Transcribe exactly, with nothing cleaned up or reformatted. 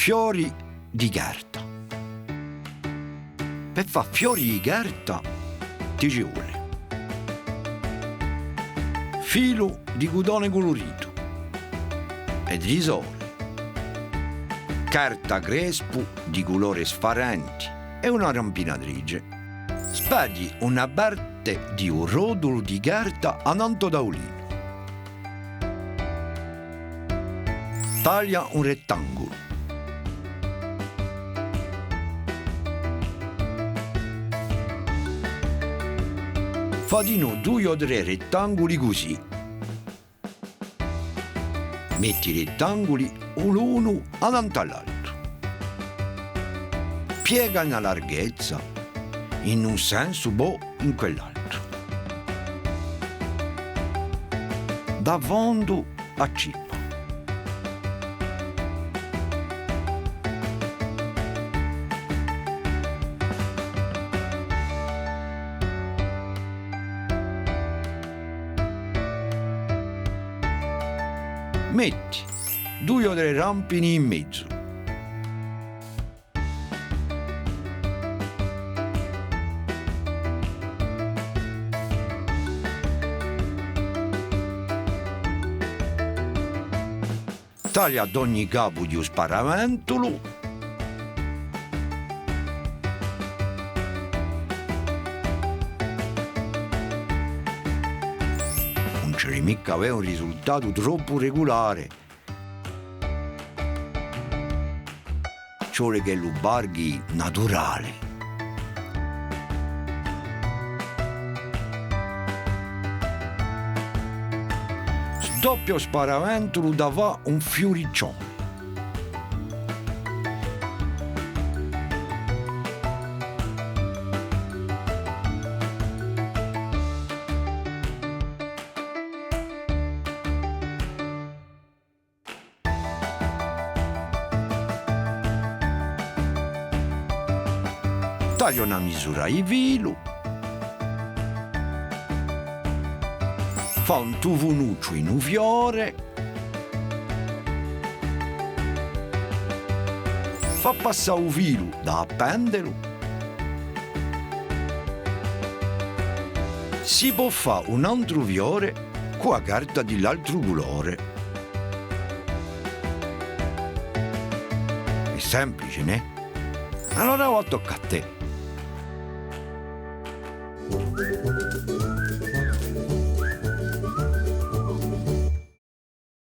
Fiori di carta. Per fà fiori di carta ti ci vole filu di cutone culuritu è trisore, carta crespu di culore sfarenti è una rampinatrice. Sparghji una parte di u rotulu di carta annantu à u taulinu. Taglia un rettangulu. Fà dinò dui o trè rettanguli cusì. Metti i rettanguli l'unu annantu à l'altru. Piega in a larghezza, in un sensu, po in quell'altru. Da fondu à cima. Metti dui o trè rampini in mezu. Taglia d'ogni capu di u sparaventulu. Ùn ci hè micca avè un risultatu troppu regulare. Ci vole ch'ellu parghi naturale. Sdoppia u sparaventulu da fà un fiuriccione. Taglia una misura di filu, fà un tufunucciu in u fiore, fà passà u filu da appendelu. Si pò fà un antru fiore cù a carta di l'altru culore. Hè simplice, nè? Allora avà tocca à tè.